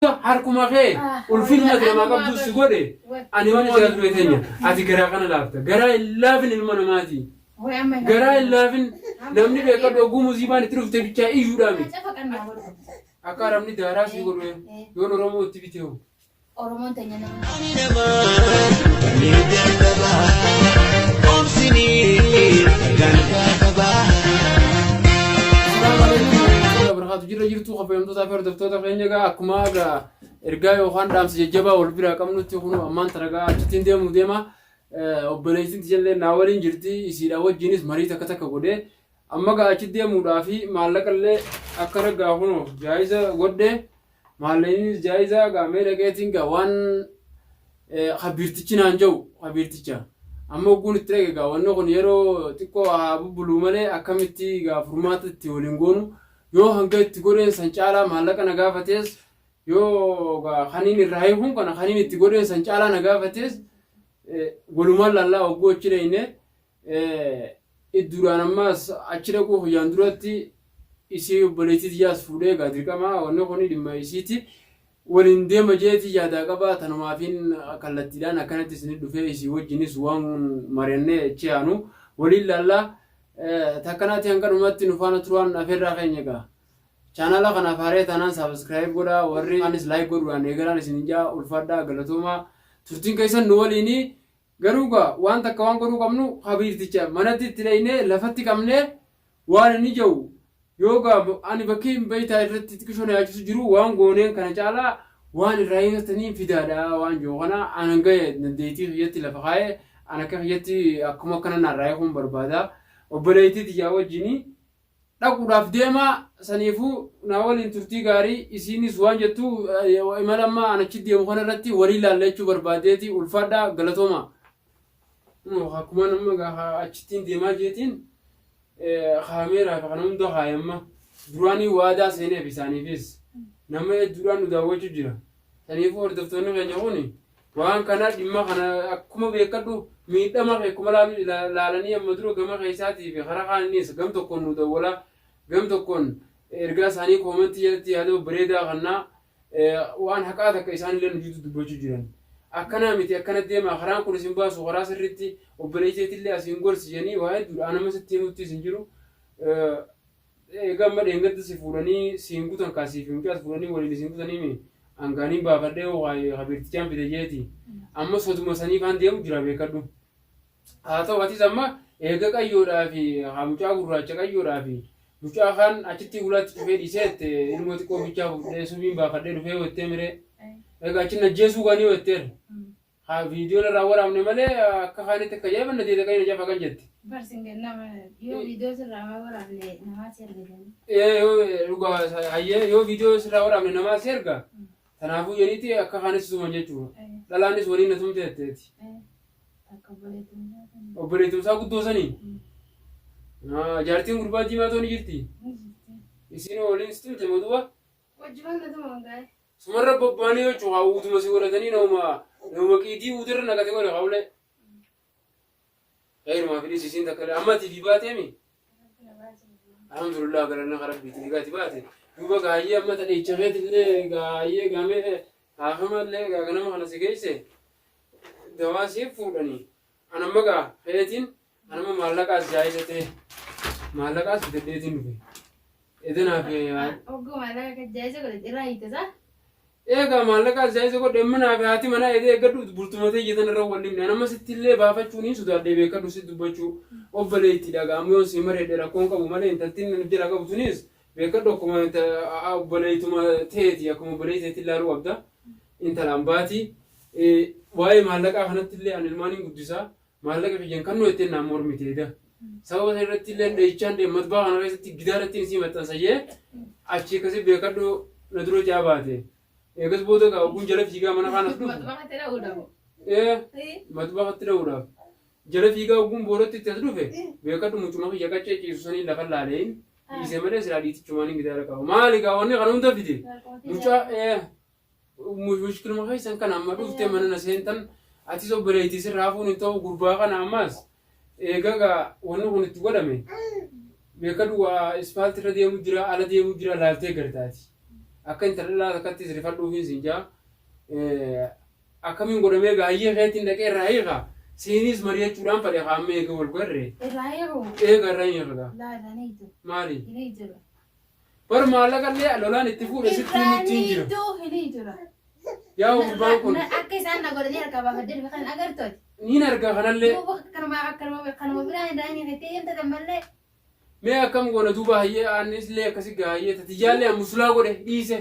Harkuma kee ulfinni ati namaa qabdu si godhe ani waan si dure teenya ati garaa kana laafta. Garaa hin laafin ilma namaati. Garaa hin laafin. Namni beekadhu oguu musiibaan itti dhufte bichaa iyyuudhaa miti. Akka arabni daaraa si godhu yoon Oromoo itti bitee hoo. Oromoon teenya nama. Ani namaa ni dadhabaa obsinii gandaa qabaa. Assalamu alaikum warahmatullahi wabarakatuh. Jirra jirtuu kabajamtootaa fi hordoftoota keenya egaa akkuma egaa ergaa yookaan dhaamsa jajjabaa wal biraa qabnutti kun ammaan tana egaa achittiin deemuu deema. Obboleettiin tijallee naa waliin jirti isiidha wajjinis marii takka takka godhee amma egaa achi deemuudhaa fi maallaqa illee akka raggaa kunoo jaayiza godhee Maallaqnis jaayizaa gaa mee dhaqeetiin gaa waan kabiirtichi naan jedhu kabiirticha amma ogguun itti dhaqe gaa wanni kun yeroo xiqqoo haa bubbuluu malee akkamitti gaa furmaata itti waliin goonu yoo hanga itti godheen san caalaa maallaqa na gaafatees yoo gaa kaniin irraa hiikuun kana kaniin itti godheen san caalaa na gaafatees walumaan laallaa ogguu achi dhaqne Idduudhaan ammaas achi dhaquu kiyyaan duratti isii obboleettii tiyyaas fuudhee egaa dirqama wanni kuni dhimma isiiti waliin deema jeetii yaadaa qaba tanumaafiin kallattiidhaan akkanatti isinit dhufee isii wajjinis waan mari'annee achi yaanu waliin laallaa takkanaatti hanga dhumatti nu faana turaan afeerraa keenya egaa. Chaanaala kanaaf haaree taanaan subscribe godhaa warri kaanis like godhuudhaan eegalaan isinin jaa ulfaadhaa galatoomaa turtiin keessan nu waliinii. Garuu gaa waan takka waan godhuu qabnu kabiirticha manatti itti dhaynee lafatti qabnee waan inni ja'u yoo gaa ani bakki hin beeytaa irratti xiqqishoo na yaachisu jiru waan gooneen kana caalaa waan irraa hiiktaniin fidaadha waan jiru kana anan gahe dandeettii kiyyatti lafa kaa'ee an akka kiyyatti akkuma akkana narraa hiikuun barbaada obboleettii tiyyaa wajjinii dhaquudhaaf deema saniifuu na waliin turtii gaarii isiinis waan jettu imala amma an achi deemu kana irratti walii laalla jechuu barbaadeeti ulfaadhaa galatooma. Akkuma nama achittiin deemaa jeetiin kaameeraa fi kana hunda kaaye amma duraanii waadaa seeneef isaaniifis nama hedduudhaan nu daawwachuu jira. Saniifuu hordoftoonni keenya kun waan kana dhimma kana akkuma beekadhu miidhama kee akkuma laalanii amma dura gama keessaatii fi karaa kaaniinis gam tokkoon nu dawwalaa gam tokkoon ergaa isaanii koomentii jalatti yaada babbareedaa kannaa waan haqaa takka isaanillee nu jidduu dubbachuu jiran. Akkanaa miti akkana deemaa karaan kun isin baasu karaa sirriitti obboleesseetillee asiin gorsi jedhanii waa hedduudha anama sitti himuttis hin jiru. Eega amma dheengadda si fuudhanii siin gutan kaa siif mucaas fuudhanii waliin isin gutanii mi angaaniin baafadhee hoo kabiirtichaan fide jeeti. Amma soduma sanii faan deemu jira beekadhu. Haa ta'u atis amma eega qayyoodhaa fi haa mucaa gurraacha qayyoodhaa fi mucaa kaan achitti ulaatti cufee dhiisee jette ilmoo xiqqoo bichaa fuudhee subiin baafadhee dhufee jettee miree. Egaa achi najjeesuu gaanii jetteera. Haa viidiyoon irraa waraabne malee akka kaanitti akka ajaa'iba na deeta qayyina jafa kan jette. Barsin kennama yoo viidiyoo sirraa maa waraabne namaa si ergatanii. Ee yoo dhugaa hayyee yoo viidiyoo sirraa waraabne namaa si erga. Kanaafuu jeniiti akka kaanis suman jechuudha. Dhalaanis waliin na tumte jetteeti. Takka obboleettiin isaa sana. Obboleettiin isaa guddoo sanii. Jaartiin gurbaa diimaa ta'uu ni jirti. Ni jirti. Isiin waliin si tumte moo duuba? Wajjumaan na tuman gaa'e. Sumarra bobba'anii jechuun haa uutuma si godhatanii nama nama qiitii uutirra naqate godhe hawlee. Khayrumaa fi dhiisi isiin takka amma ati fi baateemi. Alhamdulillah galanna ka rabbiiti egaa ati baate. Duuba gaayyee amma ta dheecha keetillee gaayyee gaamee haafama illee gaa ganama kana si geesse dawaa siif fuudhanii. An amma gaa keetiin an amma maallaqaas jaayisa ta'e maallaqaas bitadheetiin dhufe. Edanaa fi Oggoo maallaqa kan jaayisa godhe irraa hiite isaa. Eegaa maallaqa as jaayisa godhe amma naa fi haati manaa eedee eeggadhu bultuma ta'e jetan irra wal dhibne. An amma sitti illee baafachuun hin sodaadhee beekadhu sitti dubbachuu obboleetti dhagaa amma yoon sii mareedhe rakkoon qabu malee intaltiin nan jalaa qabu tunis beekadhu akkuma obboleettuma ta'eeti akkuma obboleetti ta'eetti ilaaluu qabda. Intalaan baati. Waa'ee maallaqaa kanatti illee an ilmaan hin guddisaa. Maallaqa kiyyan kannuu jetteen naan mormite eda. Sababa san irratti illee dhahichaan deem matbaa kana keessatti gidaaratti isii maxxansa jee achii akkasi beekadhu na dura caa baate. Eegas booda gaa ogguun jala fiigaa mana kaan as dhufu. Maxxansa dha'uudhaaf. Ee matbaa katti dha'uudhaaf. Jala fiigaa ogguun boodatti itti as dhufe beekadhu mucuma kiyya qaccee ciisu saniin lafa laaleeyin dhiisee malee silaa dhiitichumaan gidaara qaba. Maali gaa wanni kana hunda fide mucaa ee Mushkiluma keessan kana amma dhuftee mana na seentan atis obboleettii sirraa hafuun hin ta'u gurbaa kana ammaas eega gaa wanni kun itti godhame beekadhu waa ispaalti irra deemu jira ala deemu jira laaltee gartaati. Akka intala dhalaa takkattis rifadhuufiin siin jaa. Akkamiin godhamee egaa hayyee keetiin dhaqee irraa hiika. Siiniis mari'achuudhaan fadhe kaa amma eega wal garre. Irraa hiiku? Eega irraa hin hiika gaa. Laa irraa hin hiitu. Maali? Hin hiitu. Bar maallaqa illee lolaan itti fuudhe sitti Irraa himutti hin hin jira. hiitu hin hiitu. Yaa gurbaan kun Akka isaan na godhanii harkaa baafadhee dhufe kan agartooti. niin arga kanallee. Duuba kanuma akkanuma kanuma biraan irraa hin hiikattee deemta tammallee. Mee akkam goona duuba hayyee aannis illee akkasi gaa hayyee tatiyyaallee an muslaa godhe dhiise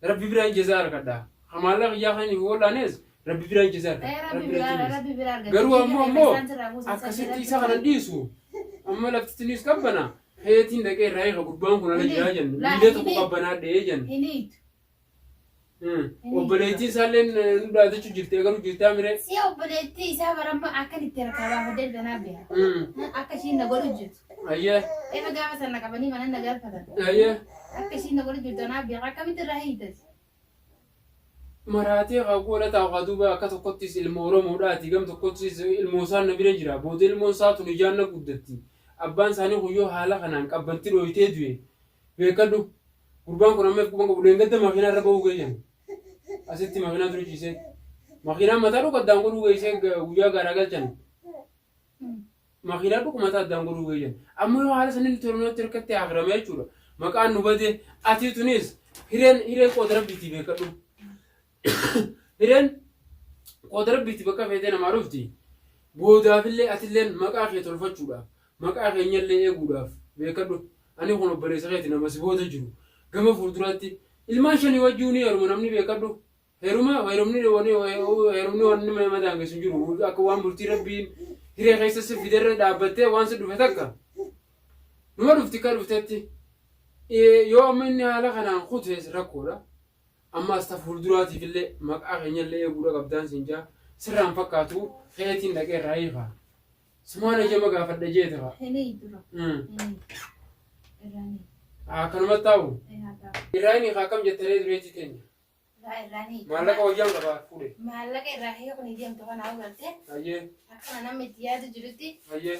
rabbi biraan jazaa argadha. Ka maallaqa kiyyaa kan hin wallaanes rabbi biraan jazaa argadha. Ee rabbi Rabbi biraa irratti rabbi biraa argatte. Garuu ammoo ammoo Isaan sirraa buusan akkasitti rabbi isa kana dhiisu amma laftitinis qabbana heetiin dhaqee irraa hiika gurbaan kun ala jiraa jenna Laa, miila tokko hin- qabbanaa dhee jenna. Hin hiitu. Obboleettiin isaallee nu dhaadachuu jirti eegaluu jirtaa miree. Si obboleettii isaa baramma akkan itti harkaa baafadhee dhufe naaf beeka. Akka ishiin na godhu jirtu. Ayyee Efa gaafa sana qabanii mana na galfatan. ayyee Akka ishiin na godhu jirtu naaf beeka. Akkamitti irraa hiitas? maraatee haa goola taa'u haa duuba akka tokkottis ilma Oromoodhaati gam tokkottis ilmoo isaan na bira jira booda ilmoon isaa tun ijaan na guddatti abbaan isaanii kun yoo haala kanaan qabbanti dhooytee du'e beekadhu gurbaan kun amma if quban qabu dheengadda makiinaa irra ba'uu geeyyan asitti makiinaa dura ciisee makiinaa mataa dhuka addaan godhuu geessee guyyaa gaaraa galchan makiinaa dhuka mataa addaan godhuu geeyyan amma yoo haala saniin torbanotti harkatti akirame jechuudha maqaan nu bade atii tunis hireen hireen qooda rabbiitii beekadhu hireen qooda rabbiitii bakka feetee namaa dhufti boodaafillee atilleen maqaa kee tolfachuudhaaf maqaa keenyallee eeguudhaaf beekadhu Ani kun obboleessa keeti nama si booda jiru. Gama fuulduraatti ilmaan shanii wajjuu ni heeruma namni beekadhu. Heeruma heerumni wani heerumni wanni nama daangessu hin jiru. Akka waan bultii rabbiin hiree keessa si fiderra dhaabbattee waan si dhufe takka. Numa dhufti akka dhuftetti. Yoo amma inni haala kanaan kutees rakkoodha. Ammaas ta fuulduraatiif illee maqaa keenyallee eeguudha qabdaan siin jaa. Sirraan fakkaatu keetiin dhaqee irraa hiika. Sumaan eeyyama gaafadha jeete kaa. Hin hiitu. Hin hiitu. Irraa hin hiitu. Akkanumatti taa'u. Ee haa taa'u. Irraa hin hiikaa akkam jettaree dureetii teenya. Laa irraa hin hiitu. Maallaqa wayyaan qaba fuudhe. Maallaqa irraa hiikuun hin deemtu kana hoo galtee Hayyee akkana namni itti yaadu jirutti hayyee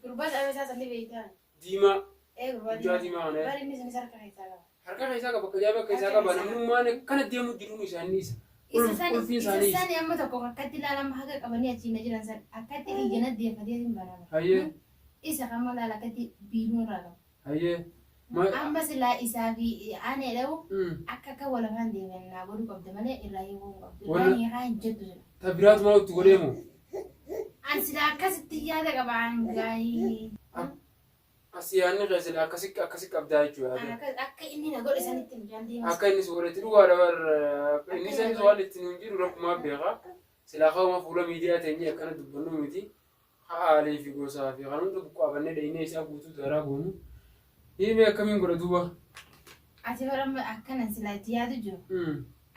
gurbaa dhaaba isaa sanni beektaa. diimaa Ee gurbaa Mucaa diimaa kana. Bari inni sunis harka keessaa qaba. Harka keessaa qaba akka jaaba keessaa qaba namummaan akkana deemu jiruun isaanii isa. Isa sani Ulfiin isa isaanii isa. sani amma tokko akkatti ilaalama haga qabanii achiin na jiran san akkatti iyyana deeffatee hin barama. Hayyee Isa kan laala akkatti biinuu irraa qaba. hayyee. Amma silaa isaa fi aanee dha'u akka akka walafaan deeman naa godhuu qabda malee irraa hiikuu hin qabdu. Irraa hiikaa hin jettu sila. Ta biraatu maal itti godhee moo? An silaa akkasitti yaada qaba an gaayii. As yaadni kee sila akkasi akkasi qabdaa jechuudha. An akka akka inni na godhe sanitti mucaan deemas. Akka inni si godhetti dhugaadha bar inni sanis waan itti nuun jiru rabbumaa beeka. Silaa ka'uma fuula miidiyaa teenyee akkana dubbannu miti. Haalii fi gosaa fi kan hunda buqqaafannee dhaynee isaa guutuu daaraa goonu. Hiimee akkamiin godha duuba? Ati bara amma akkanan silaa itti yaadu jiru.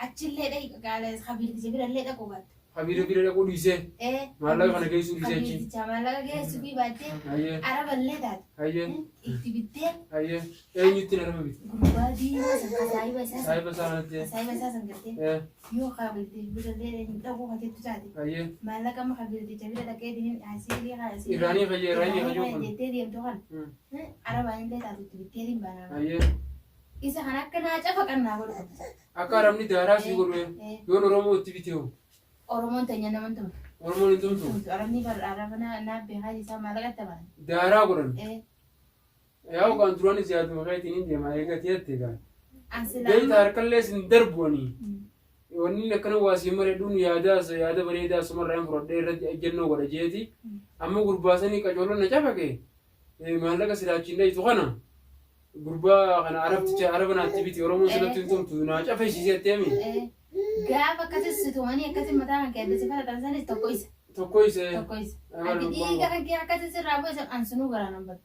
Achillee dhaqi qaala kabiirticha birallee dhaquu baattu. Kabiira bira dhaquu dhiisee. Ee. Maallaqa kana geessuu dhiisee achi. Kabiirticha maallaqa geessuu fi baattee Hayyee. araballee taate. Hayyee. Itti bittee Hayyee. Eenyutti araba bite? gurbaa diimaa san ka saahiba isaa san Saahiba isaa kanatti. ka saahiba isaa san gartee Ee. yoo kabiirticha birallee dhaquu kajettu taate. Hayyee. Maallaqa amma kabiirticha bira dhaqee dinin asiilii asiilii. Irraanii fayyee irraanii fayyuu kun. Jettee deemtu kan arabaan illee taatu itti bittee hin baanaa. Hayyee. Isa kan akka naa cafaqan naa godhu qabda. Akka arabni daaraa sii godhu Eh. yoon Oromoo itti bite hoo? Oromoon teenya nama hin tumtu. Oromoon hin tumtu. Tumtu. Arabni bar araba naa naa beekaa isaa maallaqa itti bahan. Daaraa godhan. Eh. Yaa kan duraanis yaaduma keetiin hin deema eegati jette gaa. An silaa Beeyta harkallee sin darbu ani. Wanni akkana waa siin mareedhuun yaadaas yaada bareedaa sumarraa hin fudhadhee irratti ejjennoo godha jeeti. Amma gurbaa sanii qacooloon na cafaqe maallaqa silaachiin dhayitu kana Gurbaa kana arabticha araba naatti biti oromoon sirratti hin tumtu naa cafeessiisee atteemi. Gaafa akkasi si tumanii akkasi mataa kan kee adda si falatan sanis tokko isa. Tokko isa. Tokko isa. Ati dhiiga kan kee akkasi sirraa bu'e an sunuu garaa nan battu.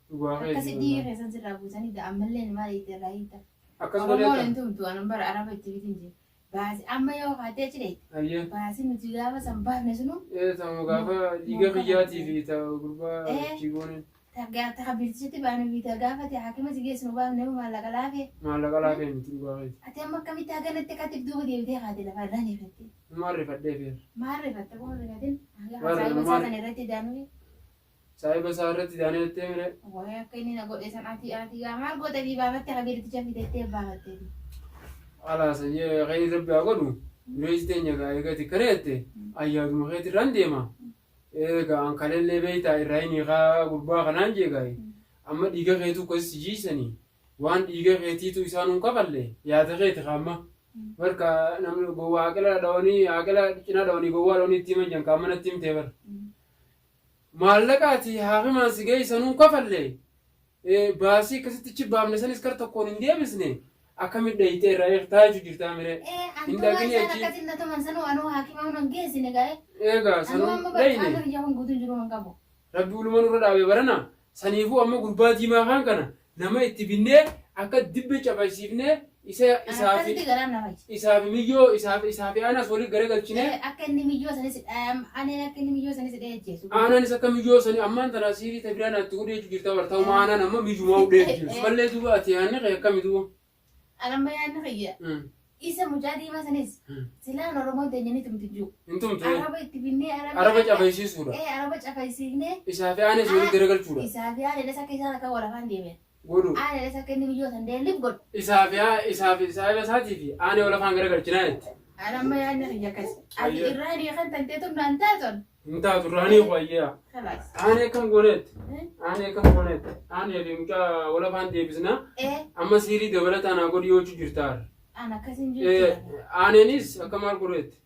Dhugaa kee. Akkasi dhiiga keessan sirraa buusanii ammallee maal itti irraa hiikta. Akkas Oromoon godhee hin tumtu anan bara araba itti bitin jee. Baasi amma yoo kaatee achi dheeyte. Hayyee. Baasi nuti gaafa san baafne sunu. Ee ta'uma gaafa dhiiga kiyyaatii fi ta gurbaa chigooniin. Ta ta kabirtichatti baanu fi ta gaafa ati haakima si geessinu baafne maallaqa laafee. Maallaqa laafee miti dhugaa keeti. Ati amma akkamitti haganatti akkatti duuba deebitee kaate lafa irraa ni rifatte. Maal rifadhee feera. Maal rifatte kun rifatin hanga Maal saayiba isaa maal sana irratti daanufi. Saahiba isaa irratti daanee jettee mire. Waa'ee akka inni na godhe san ati ati gaa maal goota fi baafatte kabiirticha fidattee baafattee. Alaas khayri rabbi haa godhu. Dureessi teenya gaa eegati kana jette ayyaaduma keetti irraan deema. Egaa an kalellee beektaa irraa hin hiikaa gurbaa kanaan jeegaa amma dhiiga keetu akkas si jiisanii waan dhiiga keetiitu isaan hin kafalle yaada keeti kaamma. Barka namni gowwaa aqila dhawanii aqila cinaa dhawanii gowwaa dhawanii itti himan jan kaamma natti himtee bar. Maallaqa ati haakimaan si geessanuu hin kafalle baasii akkasitti achi baafne sanis kar tokkoon hin deebisne akkamitti dhayitee irraa eegtaa jechuu jirtaa miree. Hin dhaqini achi. Akkasiin na tuman sanuu anuu haakima hin geessine gaa'e. Eegaa sanuu dhayine. Anuu biyya kun guutuu jiru hin qabu. Rabbi uluma nurra dhaabe barana saniifuu amma gurbaa diimaa kaan kana nama itti binnee akka dibbe cabasiifnee isa isaa fi Akkasitti garaan na fayya. isaa fi miyyoo isaa fi isaa fi aanaas walitti garagalchinee Akka inni miyyoo sanis aneen akka inni miyyoo sanis dhahee ajjeesu. Aanaanis akka miyyoo sanii ammaan tana siirii ta biraa naatti godhee jechuu jirta bar ta'uma aanaan amma miyyumaa hudhee jiru. Mallee duuba ati yaanni kee akkami duuba? Anamma yaadni kiyya. Isa mucaa diimaa sanis silaan Oromoon teenya ni tumti jiru. Hin tumtu. Araba itti binnee araba. Araba cafaysiisuudha. Ee araba cafaysiifnee. Isaa fi aanes walitti garagalchuudha. Isaa fi aanes akka isaan akka wal afaan deebi'an. Godhu. Aanes akka inni miyyoo san deellif godhu. Isaa fi isaa fi saahiba isaatii fi aanee wal afaan garagalchinaa jetti. Anamma yaadni kiyya akkas. Ati irraa ni kan tantee tumnaan taatan. Hin taatu irraa ni wayyaa. Kalaas. Aanee akkam gooneetti? Aanee akkam gooneetti? Aanee fi mucaa wal afaan deebisnaa. Amma siirii dabalataan haa godhi yoo jirtaa. An akkasin jirtu. Aaneenis akka maal godheetti?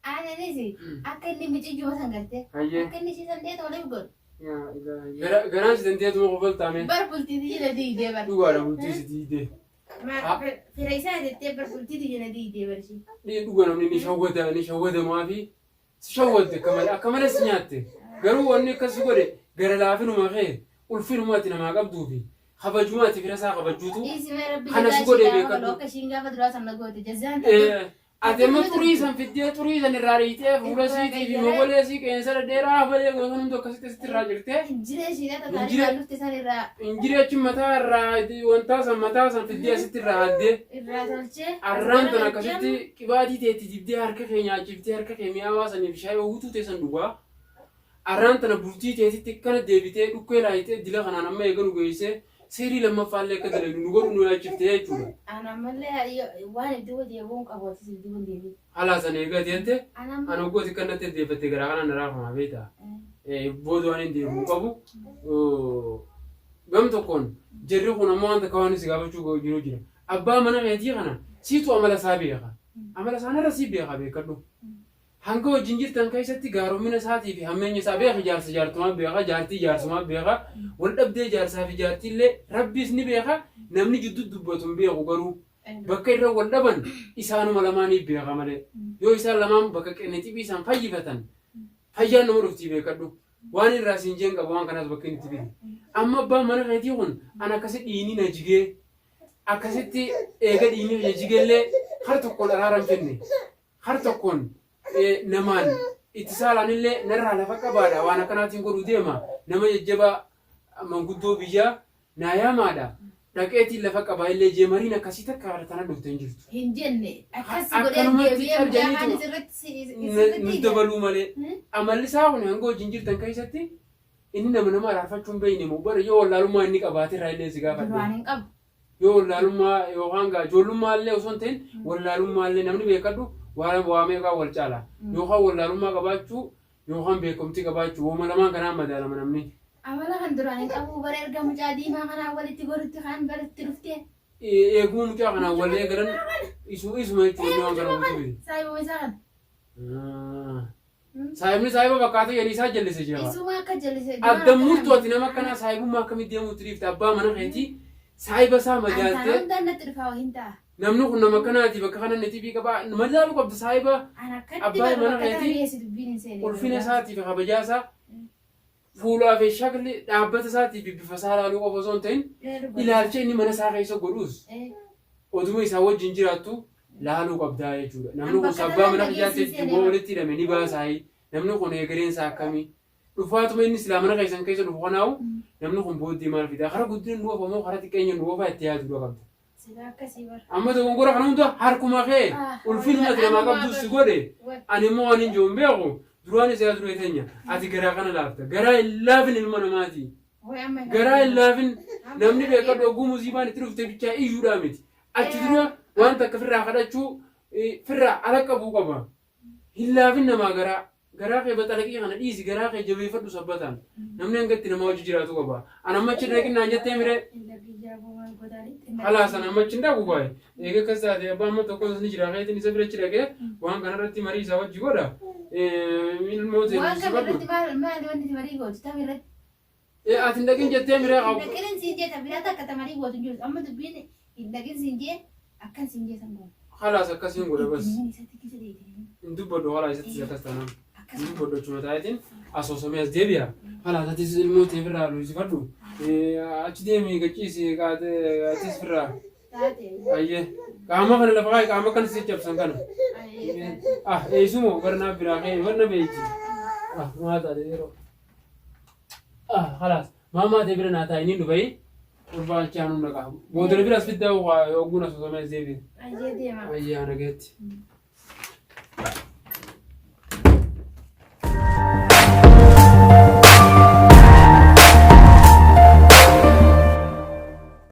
Aaneenis akka inni miciyyoo san gartee. Akka inni siisan ta'e toleef godhu. Garaan si dandeetuma kofaltaame. Bar bultii jala diigdee bar. Dhugaadha bultii si diigdee. Fira isaa jettee bar bultii jala diigdee bar ishee. Dhuga namni ni shawwata ni shawwatamaa fi si shawwatte akka malee akka malee si nyaatte. Garuu wanni akkas si godhe gara laafinuma kee ulfinuma ati namaa qabduu fi kabajuma ati fira isaa kabajuutu kana si godhe beekadhu. Akka ishiin gaafa duraa sana goote jazaan ta'e. Ati amma xurii san fiddee xurii san irraa dhiitee fuula siitii fi mogolee sii qeensa dhedheeraa hafalee gosa hundi akkasitti sitti irraa jirtee. Injiree ishiidha tataanii irraa dhufte san irraa. Injiree achi mataa irraa wantaa san mataa san fiddee asitti irraa haddee. Irraa tolchee. Arraan tan akkasitti qibaatii teetti dibdee harka kee nyaachiftee harka kee mi'aawaa saniif shaayii hawwituu teessan dhugaa. Arraan tana bultii teetitti akkana deebitee dhukkee laayitee dila kanaan amma eega nu geessee seerii lammaffaallee akka dalagnu nu godhu nu yaachiftee jechuudha. An ammallee waan itti deebi'uun qabu atis itti hin deebi'u. Halaa sana eega deemte An amma. an oggooti kan natti deeffatte garaa kanaan na raafama beektaa. Booda waan hin deebi'u qabu. Gam tokkoon jarri kun ammoo wanta akka waan si gaafachuu jiru jira. Abbaa mana keetii kana siitu amala isaa beeka. Amala isaa narra sii beeka beekadhu. Hanga wajjin jirtan keessatti gaaromina isaatii fi hammeenya isaa beeka jaarsa jaartumaa beeka jaartii jaarsumaa beeka wal dhabdee jaarsaa fi jaartiillee rabbiis ni beeka namni jidduu dubbatu hin beeku garuu bakka irra wal dhaban isaanuma lamaanii beeka malee yoo isaan lamaan bakka qeenxii isaan fayyifatan fayyaan nama dhuftii beekadhu waan irraa siin jeen qaba waan kanaas bakka inni itti fide amma abbaan mana keetii kun an akkasi dhiini na jigee akkasitti eega dhiini na jigeellee har tokkoon araara hin fenne har tokkoon namaan itti saalaan illee narraa lafa qabaadha waan akkanaatiin godhuu deema nama jajjabaa manguddoo biyyaa naa yaamaadha dhaqeetiin lafa qabaa illee jeemariin akkasii takka tana dhufte hin jirtu. Hin jenne akkas godhee deebi'ee mucaa kaan sirriitti nu dabaluu malee amalli isaa kun hanga wajjin jirtan keessatti inni nama nama araarfachuu hin beekne moo bara yoo wallaalummaa inni qabaate irraa illee si gaafadhe. Duraan hin qabu. Yoo wallaalummaa yookaan gaa ijoollummaa illee osoo hin ta'in wallaalummaa illee namni beekadhu waan waa meeqaa wal caala. Yookaan wallaalummaa qabaachuu yookaan beekumtii qabaachuu wooma lamaan kanaan madaalama namni. Amala kan duraan hin qabu bara erga mucaa diimaa kanaan walitti godhutti kan baritti dhuftee. Eeguu mucaa kanaan wal eegalan isuma jechuun waan kana guutuu. Saayibuma isaa kana. Saayibni saayiba fakkaatee jedhanii isaa jallise jira. Isuma akka jallise. Adda murtuu ati nama akkanaa saayibummaa akkamitti deemuutti dhiifte abbaa mana keetii saayiba isaa madaaltee. Antaan hundaan natti dhufaa hin ta'a. Namni kun nama akkanaati bakka kana inni xibii qabaa madaaluu qabda saayiba abbaa mana keetii ulfina isaatii fi kabajaa isaa fuulaa fi shakli dhaabbata isaatii fi bifa isaa ilaaluu qofa osoo hin ta'in ilaalcha inni mana isaa keessa godhus oduma isaa wajjin jiraattu laaluu qabdaa jechuudha. Namni kun abbaa mana kiyyaatti jibboo walitti hidhame ni baasaayi. Namni kun egereen isaa akkamii? Dhufaatuma inni silaa mana keessan keessa dhufu kanaa'u namni kun booddee maal fidaa? Kara guddina nu oofa moo kara xiqqeenya nu oofa itti yaaduu qabda. Amma dogongora kana hunda harkuma kee ulfinuma ati namaa qabdu si godhe ani immoo waan hin jiru hin beeku. Duraanis yaa duree teenya ati garaa kana laafta. Garaa hin laafin ilma namaati. Garaa hin laafin namni beekadhu oguu musiibaan itti dhufte bichaa iyyuudhaa miti. Achi dura waan takka firraa kadhachuu firraa ala qabuu qaba. Hin laafin namaa garaa. Garaa kee baxalaqii kana dhiisi garaa kee jabeeffadhu sabbataan. Namni hanga itti namaa hojii jiraatu qaba. An amma achi dhaqin naan jettee miree. Halaas an amma achi hin dhaqu baay'ee. Eega akkas taate abbaa amma tokko ni jira keetiin isa bira achi dhaqee waan kanarratti marii isaa wajji godha. Ilmoo ta'e Waan kam sifadhu. irratti maal maali wanti marii gootu tam irratti. Ati hin dhaqin jettee miree Hin dhaqin siin jee ta biraa takka ta marii gootu hin jirtu. Amma dubbiin hin dhaqin siin jee akkan siin jee san goona. Halaas akkasiin godha bas. Itti isatti kisa deetee. Hin dubbadhu halaas isatti akkas taanaan. Akkas Hin dubbadhu achuma taa'eetiin asoosamee as deebi'a. Halaas atis ilmoo ta'e firraa luusifadhu. Achi deemi gachiisi atis firraa. taate. Ayyee. Qaama kana lafa kaa'i qaama kana si cabsan kana. Ayyee taate. Ah eessumoo barnaa biraa ka'e barna beeji. Ah maa taate yeroo. Ah halaas maamaa ta'e bira naa taa'e ni dhufayi. Gurbaa achi aanuun dhaqa. Boodana bira as fiddaa ogguun asoosamee as deebi'a. Ayyee deema. Ayyee ana geetti.